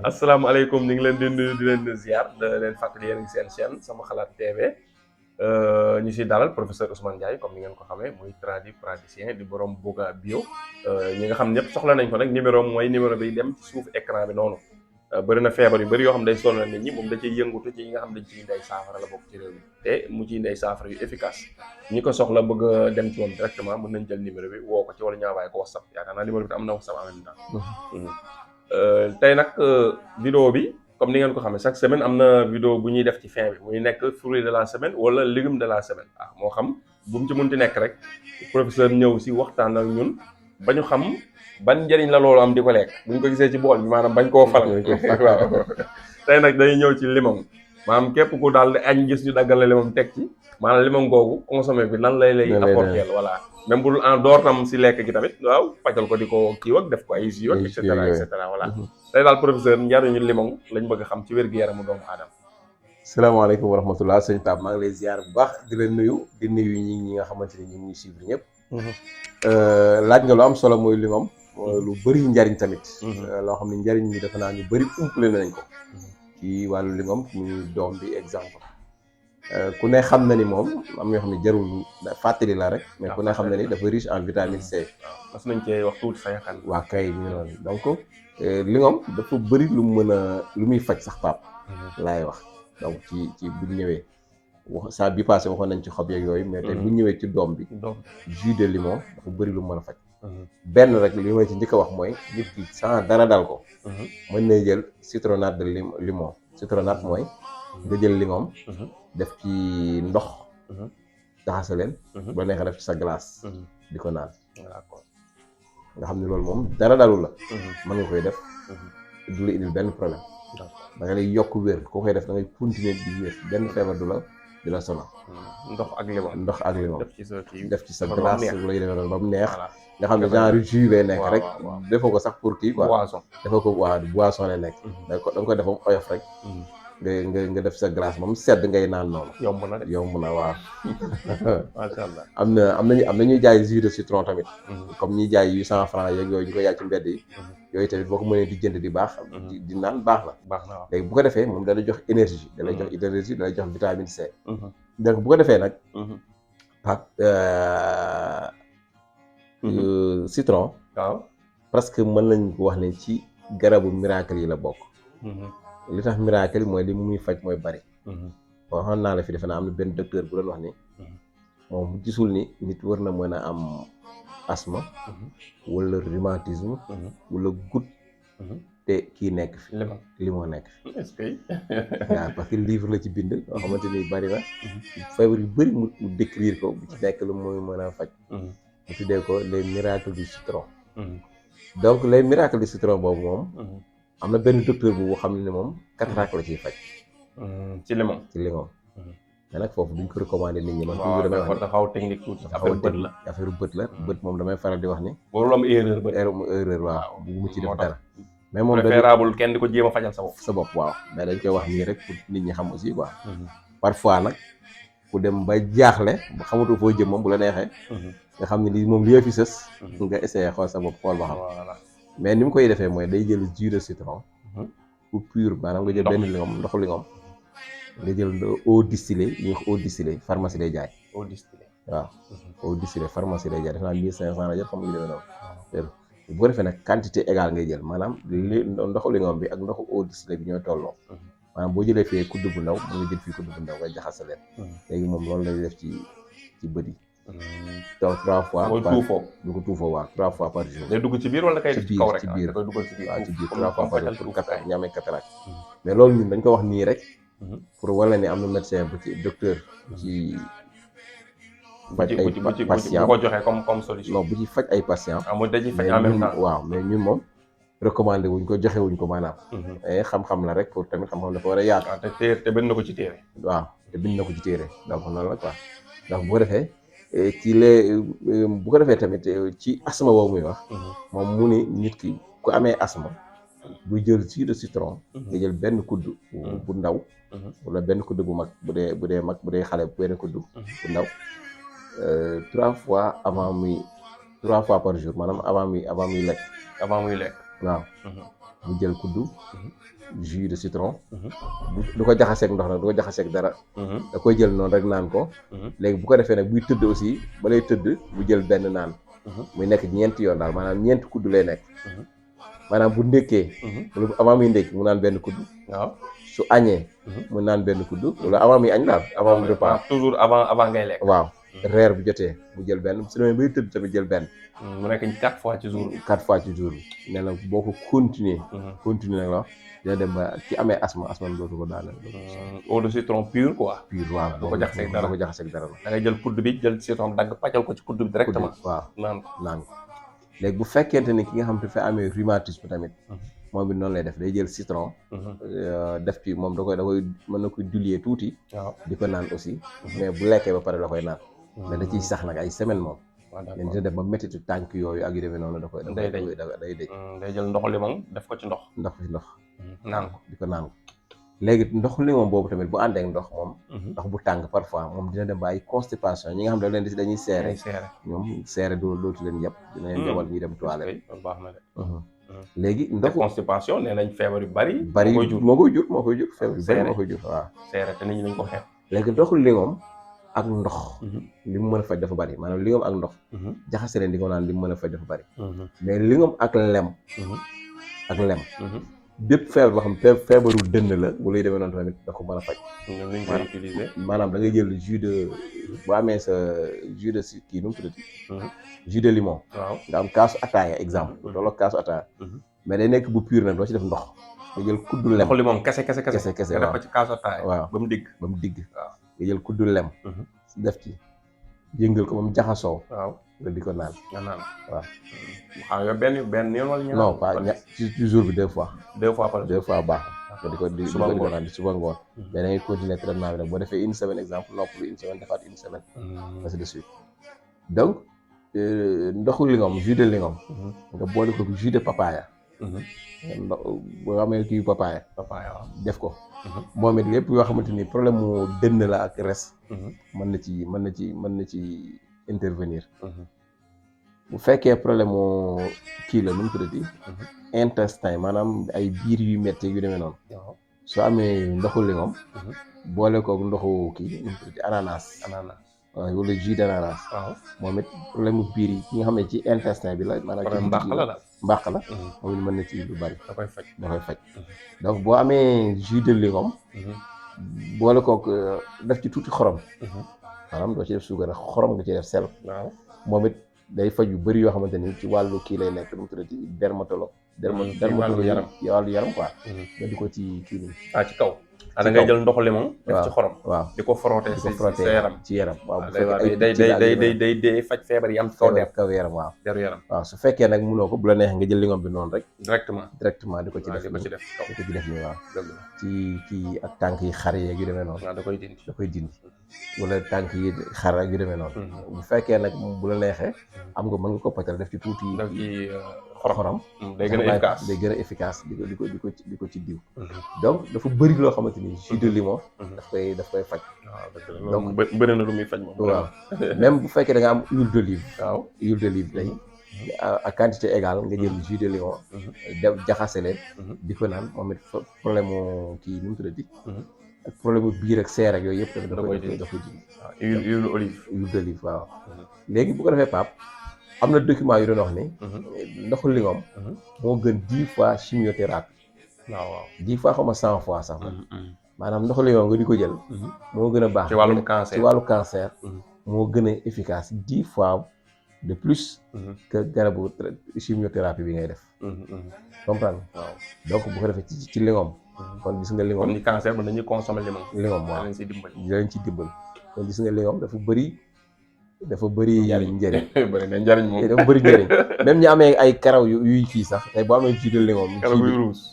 asalaamaaleykum ñu ngi leen di nuyu di leen ziar da leen fàttali yéen a ngi seen chaîne sama xalaat TV ñu si dalal professeur Ousmane Ndiaye comme ni ngeen ko xamee muy praticien di borom Boga Bio ñi nga xam ñëpp soxla nañ ko nag numéro mooy numéro bi dem ci suuf écran bi noonu bëri na feebar yu bëri yoo xam day sonal nit ñi moom da ciy yëngutu ci yi nga xam dañ ciy ndey saafara la bokk ci réew mi te mu ciy ndey saafara yu efficace ñi ko soxla bëgg a dem ci moom directement mën nañ jël numéro bi woo ko ci wala ñaawaay ko WhatsApp yaakaar naa numéro bi am na WhatsApp en même temps. Tey nag vidéo bi comme ni ngeen ko xamee chaque semaine am na vidéo bu ñuy def ci fin bi muy nekk fruit de la semaine wala légume de la semaine moo xam bu mu ci munti nekk rek professeur ñëw si waxtaan ak ñun ba ñu xam ban njëriñ la loolu am di ko lekk bu ñu ko gisee ci bool bi maanaam bañ koo falang waaw tey nag day ñëw ci limon maanaam képp ku daal di añ gis ñu daggal la limon teg ci maanaam limon googu consommé bi lan lay apporter voilà même bu en door tam si lekk gi tamit waaw pàccal ko di ko kii ak def ko ay jus ak et cetera voilà tey daal professeur njariñu limon lañ bëgg a xam ci wér-gu-yaramu doomu aadama. salaamaaleykum wa rahmatulah sëñ Pape maa ngi lay ziar bu baax di leen nuyu ñi nga xamante ni ñu ngi suivre ñëpp. laaj nga lu am solo mooy limon lu bëri njariñ tamit. loo xam ne njariñ ñi defe naa ñu bëri umpale nañ ko. ci wàllu limon muy doom bi exemple. ku ne xam na ni moom am yoo xam ne jarul fàttali la rek. mais ku ne xam na ni dafa riche en vitamine C. mas nañ cee wax tuuti sa yaakaar. waa kay ñu noonu donc limon dafa bëri lu lu muy faj sax Pape. laay wax donc ci buñ ñëwee wax saa bi passé waxoon nañ ci xob yeeg yooyu. mais tey buñ ñëwee ci doom bi. jus de limon dafa bëri lu mu mën a faj. benn rek li ma ci njëkk a wax mooy nit ki sans dara dal ko. mën na jël citronnade de limon citronnade mooy nga jël limon. def ci ndox. jaxase leen. ba neexee def ci sa glace. di ko naan. nga xam ne loolu moom dara dalu la. mën nga koy def. du la indil benn problème. da nga lay yokk wér koo koy def da ngay continuer di wér benn feebar du la sonal. ndox ak limon. def ci sa glace lay defee noonu ba mu neex. nga xam ne genre jus lay nekk rek. defoo ko sax pour kii quoi. defoo ko boisson lay nekk. da nga koy def ba mu oyof rek. nga def sa glace moom sedd ngay naan noonu. yomb na waaw. macha allah am na ñuy jaay jus de citron tamit. comme ñuy jaay yu 100 francs yeeg yooyu ñu koy jaay ci mbedd yi. yooyu tamit boo ko mënee di jënd di baax. di naan baax na waaw léegi bu ko defee moom da lay jox énergie. da lay jox vitamine C. donc bu ko defee nag. citron. waaw presque mën nañ ko wax ne ci garabu miracle yi la bokk. li tax miracle mooy li muy faj mooy bari. waxoon naa la fi defe naa am na benn docteur bu doon wax ni. moom gisul ni nit war na mën a am asthme. wala rhumatisme. wala goutte. te kii nekk fi. limon nekk fi. est-ce que. waaw parce que livre la ci bind. yoo xamante ni bari na. feebar yu bëri mu décrire ko bu ci nekk lu muy mën a faj. mu tuddee ko les miracles du citron. donc les miracles du citron boobu moom. am na benn docteur bu xam ne moom cataracte la ciy faj. ci limon. mais nag foofu duñ ko recommandé nit ñi. man toujours damay wax dafa xaw technique tuuti. affaire bët la bët moom damay faral di wax ni. warul am erreur waaw bu mu ci def dara. mais moom préférable kenn di ko jéem a fajal sa bopp waaw. mais dañ koy wax nii rek pour nit ñi xam aussi quoi. parfois nag ku dem ba jaaxle ba xamatu foo jëm moom bu la neexee. nga xam ne lii moom li fi sës. nga essayé xool sa bopp xool ba xam. mais ni mu koy defee mooy day jël jus de citron. pour pur maanaam nga jël benn lingom ndoxu lingom. nga jël eau distillée ñu wax eau distillée pharmacie lay jaay. eau distillée waaw. eau distillée pharmacie lay jaay def naa 1500 la jël xam nga li demee noonu. bu ko defee nag quantité égale ngay jël maanaam ndoxu lingom bi ak ndoxu eau distillée bi ñooy tolloo. maanaam boo jëlee fee kudd bu ndaw mën nga jël fii kudd bu ndaw nga jaxase leen. léegi moom loolu lay def ci bët yi. donc 3 fois. mooy tuufoo du ko tuufoo waaw 3 fois par jour. day dugg ci biir wala kay def ci kaw rek ci biir dafay dugg ci biir. waaw ci biir 3 fois par jour pour cataracte ñi amee cataracte. mais loolu ñun dañ ko wax nii rek. pour wala ni am na médecin bu ci docteur. ci faj ay patient bu ko joxee comme solution. non bu ci faj ay patient. mooy dañuy faj en même temps. waaw mais ñun moom recommandé wuñ ko joxe wuñ ko maanaam. xam-xam la rek pour tamit xam-xam dafa war a yaatu. te bind na ko ci téere. waaw te bind na ko ci téere donc noonu la quoi donc bu ko defee ci les bu ko defee tamit ci asthme boobu muy wax. moom mu ni nit ki ku amee asthme. bu jël jus de citron. nga jël benn kudd bu ndaw. wala benn kudd bu mag bu dee mag bu dee xale benn kudd bu ndaw. 3 fois par jour maanaam avant muy lekk. avant muy lekk. waaw. mu jël kuddu jus de citron du ko jaxaseeg ndox nag du ko jaxaseeg dara da koy jël noonu rek naan ko léegi bu ko defee nag buy tëdd aussi ba lay tëdd mu jël benn naan muy nekk ñeenti yoon daal maanaam ñeenti kuddu lay nekk maanaam bu ndékkee wala avant muy ndékki mu naan benn kuddu waaw su añee mu naan benn kuddu wala avant muy añ daal avant muy repas toujours avant ngay lekk waaw reer bu jotee mu jël benn su demee bay tëdd tamit jël benn mu nekk 4 fois ci jour bi 4 fois ci jour bi nee na boo ko continuer nag la dina dem ba ci amee asma dootu ko daaneel eau de citron pur quoi pur waaw du ko jaxaseeg dara du ko jaxaseeg dara da ngay jël kudd bi jël citron dagg pàccal ko ci kudd bi directement waaw naan ko léegi bu fekkente ni ki nga xam te fa amee rhumatisme tamit moom it noonu lay def day jël citron def ci moom da koy mën na koy diluer tuuti waaw di ko naan aussi mais bu lekkee ba pare la koy naan mais da ciy sax nag ay semaine moom leen dina dem ba méttitu tànk yooyu ak yu demee noonu da koy day dëj day jël ndoxu limon def ko ci ndox naan ko di ko naan ko léegi ndoxu limon boobu tamit bu àndee ak ndox moom ndox bu tàng parfois moom dina dem ba ay constipation ñi nga xam ne leen di dañuy seere ñoom seere dootu leen yëpp dina leen demal ñuy dem toilette baax na de léegi ndoxu constipation nee nañ feebar yu bari moo koy jur feebar yu bari moo koy jur waaw seere te nit ñi dañ ko xeeb léegi ndoxu limon ak ndox li mu mën a faj dafa bari maanaam lingom ak ndox jaxase leen di ko naan li mu mën a faj dafa bari mais lingom ak lem bépp feebar boo xam feebaru dënn la bu lay demee noonu tamit da ko mën a faj maanaam da ngay jël jus de boo amee sa jus de si kii nu mu tuddati jus de limon nga am kaasu ataaya exemple loolu kaasu ataaya mais day nekk bu pur nag doo ci def ndox nga jël kuddu lem limon kese kese nga def ko ci kaasu ataaya waaw ba mu digg waaw nga jël kuddu lem def ci yëngal ko ba mu jaxasoo waaw nga di ko naan waaw xam nga benn yoon wala ñaar non pas ci jour bi 2 fois baax nga di ko naan di suba ngoon mais da ngay continuer traitement bi nag boo defee une semaine exemple noppalu une semaine defaat une semaine ainsi de suite donc ndoxu lingom jus de lingom nga boole ko jus de papaya boo amee kii papaya def ko moom it lépp yoo xamante ni problème mu dënn la ak res mën na ci intervenir bu fekkee problème mu kii la nu mu tuddati intestin maanaam ay biir yu metti yu demee noonu soo amee ndoxu lingom boole kook ndoxu kii nu mu tuddati ananas waaw wala jus d'ananas moom it problème mu biir yi ki nga xam ne ci intestin bi la maanaam mbàq la moom it mën na ci lu bari da koy faj donc boo amee jus de lingom boole kook def ci tuuti xorom maanaam doo ci def suukar xorom nga ci def sel moom it day faj yu bëri yoo xamante ni ci wàllu kii lay nekk lu mu tuddati dermatologue wàllu yaram quoi nga di ko ci kii nii ci kaw da ngay jël ndoxu limon def ci xorom waaw di ko frotté sa yaram ci yaram waaw day faj feebar yi am ci kaw yaram waaw deru yaram waaw su fekkee nag mënoo ko bu la neexee nga jël lingom bi noonu rek directement di ko ci def nii waaw ci ak tànk yi xar yeeg yu demee noonu da koy dindi wala tànk yi xar ak yu demee noonu bu fekkee nag bu la neexee am nga mën nga ko pàccal def ci tuuti xorom day gën a efficace di ko ci diw donc dafa bëri loo xamante ni jus de limon daf koy faj donc bëri na lu muy faj moom waaw même bu fekkee da nga am huile d'olive tey à quantité égale nga jël jus de limon def jaxase leen di ko naan moom it problème mu kii nu mu tuddati ak problème mu biir ak seer ak yooyu yëpp tamit da koy dindi huile d'olive waaw léegi bu ko defee Pape am na document yu doon wax ni ndoxu lingom moo gën 10 fois chimiothérapie waaw 10 fois xaw ma 100 fois sax maanaam ndoxu lingom nga di ko jël moo gën a baax ci wàllu cancer moo gën a efficace 10 fois de plus que garabu chimiothérapie bi ngay def comprendre waaw donc bu ko defee ci lingom kon gis nga lingom comme ni cancer ba dañuy consommer lingom waaw dinañ ci dimbali kon gis nga lingom dafa bëri njëriñ bëri na njëriñ moom dafa bëri njëriñ même ñu amee ay karaw yuy kii sax tey boo amee jus de lingom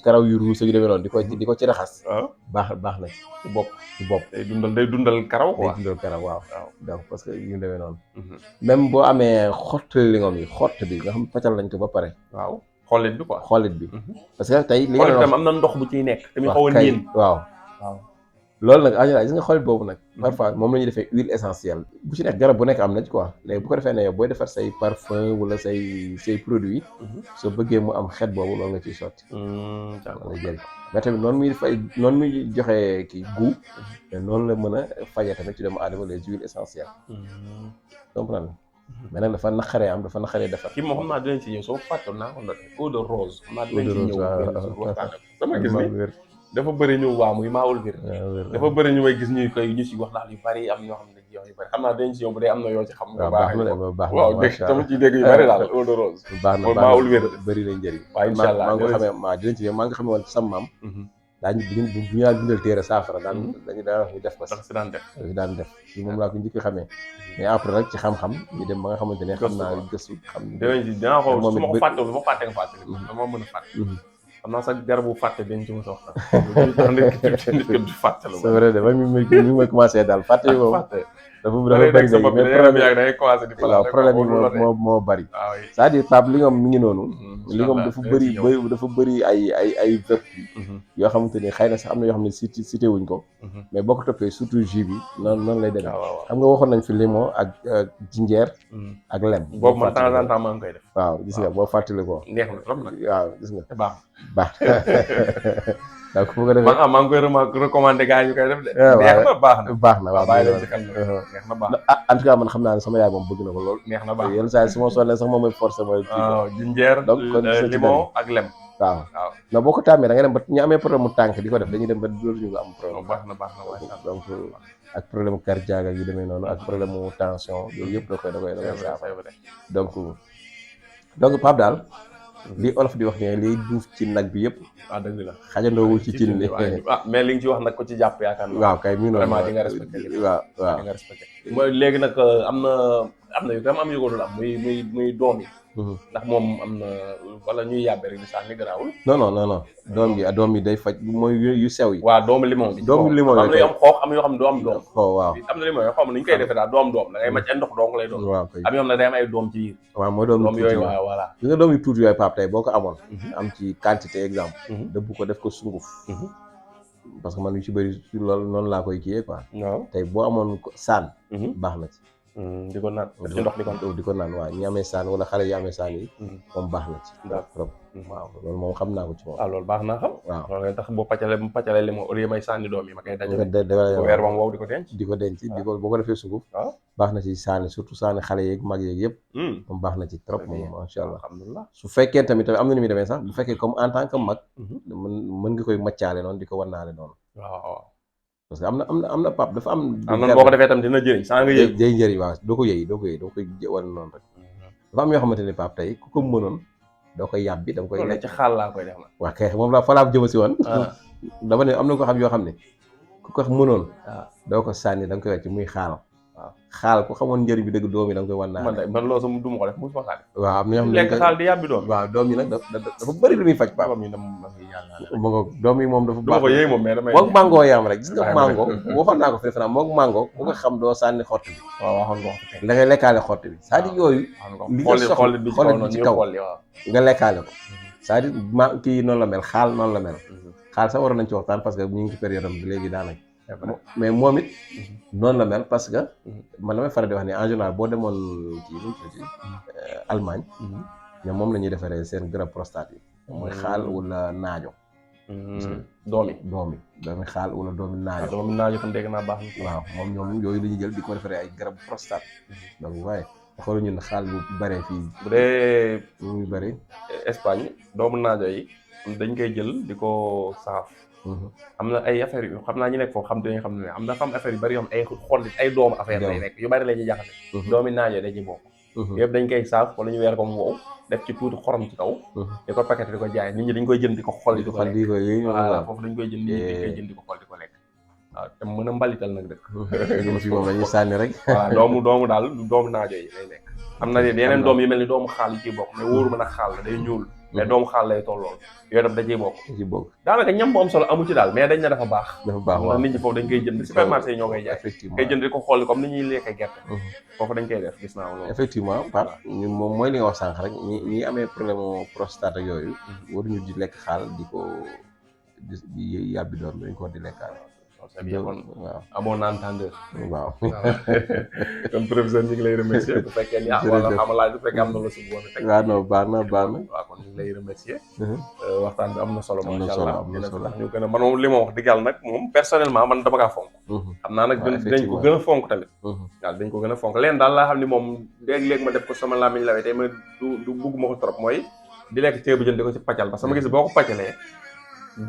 karaw yu ruus yu demee noonu di ko ci raxas baax na ci bopp day dundal karaw quoi day dundal karaw waaw donc parce que yu demee noonu même boo amee xott lingom yi xott bi nga xam paccal nañ ko ba pare waaw xollit bi parce que tey li nga am na ndox bu ciy nekk tamit xaw a niin waaw loolu nag en général gis nga xolit boobu nag parfois moom la ñuy defee huile essentielle bu ci nekk garab bu nekk am na ci quoi léegi bu ko defee ne yow booy defar say parfum wala say produit soo bëggee mu am xet boobu loolu nga ciy sotti loolu jël mais tamit noonu muy fay noonu muy joxee kii goût mais noonu la mën a fajee tamit ci doomu aadama les huiles essentielles comprendre mais nag dafa naqaree am dafa naqaree defar kii moom xam naa dinañ ci ñëw soo fàttoon naa ko noté eau de rose xam naa dinañ ci ñëw benn jour waxtaan dama gis ni dafa bëri ñu waa muy maawul vir dafa bëri ñu may gis ñu ci wax daal yu bëri am ñoo xam ne ci wax yu bëri xam naa dinañ ci ñëw bu dee am na yoo ci xam nga baax baax waaw dégg tamit ci dégg yu bëri daal eau de rose baax na maawul vir bëri na njëriñ waaw incha allah maa ngi ko xamee maa dinañ ci ñëw maa ngi ko xamee woon ci sama maam daañu bu ñu daan bindal téere saafara dañu daan wax ñu def ko si daan def daan def ci moom laa ko njëkk xamee mais après nag ci xam-xam ñu dem ba nga xamante ne xam naa gëstu xam dinañ ci dinaa ko su ma ko fàttewul ma fàtte nga fàtte dama mën a fàtte xam naa sax garabu fàtte dañ ci mos a waxtaan nit ko du fàtte la c'est vrai de mi may commencé daal fàtte yi moom dafa bëri léegi mais problème yi moo bëri c'est-à-dire Pape li ngoom mi ngi noonu li ngoom dafa bëri ay vertu yoo xamante ni xëy na sax am na yoo xam ne cité wuñ ko mais boo ko toppee surtout jus bi noonu lay demee xam nga waxoon nañ fi limon ak jinjeer ak lem boobu man temps en temps maa ngi koy def waaw gis nga boo fàttali ko neex na trop nag waaw gis nga baax donc bu ko defee maa ngi koy recommandé gars yi ñu koy def de neex na baax na waaw bàyyi leen ci xel neex na baax en tout cas man xam naa ne sama yaay moom bëgg na ko lool neex na baax yenn saa yi su ma sonnee sax moom mooy forcé ma waaw jinjeer donc limon ak lem waaw non boo ko tàmmee da nga dem ba ñu amee problème mu tànk di ko def dañuy dem ba dootuñu ko am problème baax na donc ak problème cardiaque ak yu demee noonu ak problème mu tension yooyu yëpp da koy saafara donc Pape daal li olof di wax ne liy duuf ci nag bi yëpp dëgg la xajandoowul ci cin li mais li nga ci wax nag ko ci jàpp yaakaar naa waaw kay mi noonu vraiment di nga respecté waaw di nga respecté mooy léegi nag am na yu dama am yu ko dul am muy doom yi ndax moom am na wala ñuy yàbbe rek di sànni garaawul non doom yi day faj mooy yu sew yi waaw doomu limon bi doomu limon am na yu am xoox am yoo xam ne doo am doom waaw am na limon yoo xam ne ñu koy defee daal doo am doom da ngay macc ay ndox dong lay doon waaw am yoo xam ne day am ay doom ci biir waaw mooy doom yooyu waaw voilà li nga doom yu tuuti yooyu Pape tey boo ko amoon am ci quantité exemple dëbb ko def ko sunguf parce que man yu ci bëri loolu noonu laa koy kiiyee quoi waaw tey boo amoon saan baax na ci di ko naan def ci ndox di ko naan waaw ñi amee saan wala xale yi amee saan yi moom baax na ci trop waaw loolu moom xam naa ko ci moom loolu baax naa xam waaw loolu tax boo pàccalee li ma au lieu may sànni doom yi ma koy dajale weer bam wow di ko denc boo ko defee sunguf baax na ci saani surtout saani xale yeeg mag yeeg yëpp moom baax na ci trop moom macha allah alhamdulilah su fekkee tamit am na ni muy demee sax bu fekkee comme en tant que mag mën nga koy maccaale noonu di ko wannaale noonu waaw parce que am na Pape dafa am noonu boo ko defee tam dina jëriñ saa nga yëy day njëriñ waaw doo ko koy wan noonu rek dafa am yoo xamante ne Pape tey ku ko mënoon doo koy yàbbi da nga koy lekk ci xaal laa koy def nag waaw kay moom laa fa laa jëma si woon dama ne am na ko xam yoo xam ne ku ko mënoon doo ko sànni da nga koy wàcc muy xaal xaal ku xamoon njëriñ bi dëgg doom yi da nga koy wan naa man loolu sama duma ko def mosuma xaal waaw am na ñoo xam ne lekk xaal di yàbbi doom waaw doom yi nag dafa bëri lu muy faj Pape ma nga doom yi moom dafa baax ko yëy moom mais damay moog mango yam rek gis nga mango waxoon naa ko fi defe naa moog mango bu ko xam doo sànni xott bi waaw waxoon nga ko da ngay lekkaale xott bi c'est-à-dire yooyu li nga soxla xollit bi ci kaw nga lekkaale ko c'est-à-dire kii noonu la mel xaal noonu la mel xaal sax waroon nañ ci waxtaan parce que ñu ngi ci période am bi léegi daanaka mais moom it noonu la mel parce que man damay faral di wax ni en général boo demoon kii nu mu tudd Allemagne mais moom la ñuy defaree seen garab prostate yi mooy xaal wala naajo doomi xaal wala doomi naajo tam dégg naa baax na waaw moom ñoom yooyu la ñuy jël di ko defaree ay garab prostate donc waaye xoolu ñun xaal bu bëree fii bu dee muy bëri Espagne doomu naajo yi dañ koy jël di ko saaf am na ay affaire yu xam naa ñu nekk foofu xam dañuy xam ne am na affaire yu bari yoo xam ay xollit ay doomu affaire lay nekk yu bari la ñuy jaxase doomi naajo dañuy bokk yëpp dañ koy saaf wala ñu weer ko mu wow def ci tuuti xorom ci kaw di ko paqueté di ko jaay nit ñi dañ koy jënd di ko xol di ko lekk voilà foofu dañ koy jënd nit ñi dañ koy jënd di ko xol di ko lekk waaw te mën a mbalital nag dëkk ñun fi moom dañuy sànni rek voilà doomu daal doomu naajo yi lay nekk am na yeneen doom yu mel ni doomu xaal yi ciy bokk mais wóoru mën a xaal la day ñuul mais doomu xaal lay tollool yooyu daf da ciy bokk daanaka ñam bu am solo amu ci daal mais dañ ne dafa baax waaw nit ñi foofu dañ koy jënd supermarché yi ñoo koy jaay koy jënd di ko xool comme ni ñuy lekkee gerte foofu dañ koy def gis naa loolu effectivement Pape ñun moom mooy li nga wax sànq rek ñi amee problème prostate ak yooyu waruñu di lekk xaal di ko di yàbbi doom bi dañ ko war di lekkaal c'est bien kon waaw amoon na entendeur. waaw. kon professeur ñu ngi lay remercier bu fekkee ni wala xamalaay bu fekkee am na la si bëggoon a teg. waaw non baax na baax na. waaw kon ñu ngi lay remercier. waxtaan bi am na solo. am na macha solo allah am na solo. ñu gën a man moom li ma wax dëgg yàlla nag moom personnellement man dama kaa fonk. xam naa nag dañ ko gën a fonk tamit. waaw dañ ko gën a fonk leen daal laa xam ni moom léeg-léeg ma def ko sama làmmiñ lawee tey ma du bugg ma ko trop mooy di lekk ceebu jën di ko ci pàccal parce que sama gis boo ko pàccalee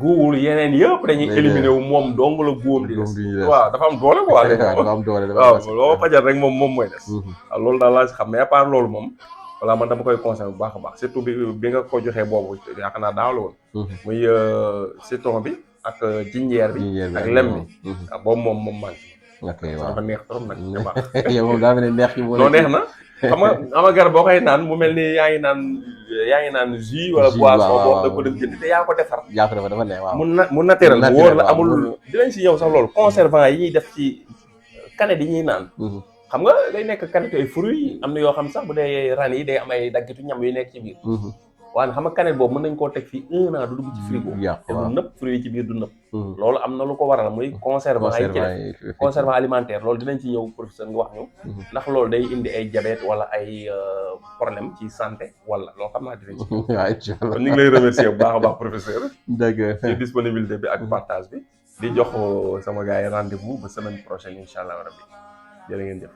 guuwul yeneen yëpp dañuy éliminé wu moom dong la guum di des waaw dafa am doole quoi dafa am doole waaw loo pàccal rek moom mooy des waaw loolu daal laa si xam mais à part loolu moom voilà man dama koy conseillé bu baax a baax surtout bi nga ko joxee boobu yaakaar naa daaw la woon muy citron bi ak jinjeer bi ak lem bi waaw boobu moom manqué ok waaw dafa neex trop nag ca baax yow moom daa mel ne neex yi non neex na xam nga garab boo koy naan mu mel ni yaa ngi naan jus wala boisson boo da ko dem jënd te yaa ko defar yaa ko defar dafa neex waaw mu naturel mu wóor la amul dinañ si ñëw sax loolu conservant yi ñuy def ci canette yi ñuy naan xam nga day nekk canette ay fruits am na yoo xam sax bu dee ran yi day am ay daggitu ñam yu nekk ci biir waaye xam nga canette boobu mën nañ koo teg fii 1 an du dugg ci frigo te du nëpp fruits yi ci biir du nëpp loolu am na lu ko waral muy conservant yi ci def conservant alimentaire loolu dinañ ci ñëw professeur nga wax ñu ndax loolu day indi ay diabète wala ay problème ci santé wala loolu xam naa dinañ ci waaw inchallah kon ñu ngi lay remercier bu baax a baax professeur dëgg ci disponibilité bi ak partage bi di jox sama gars yi rendez-vous ba semaine prochaine incha allah rabbi jërë ngeen jëf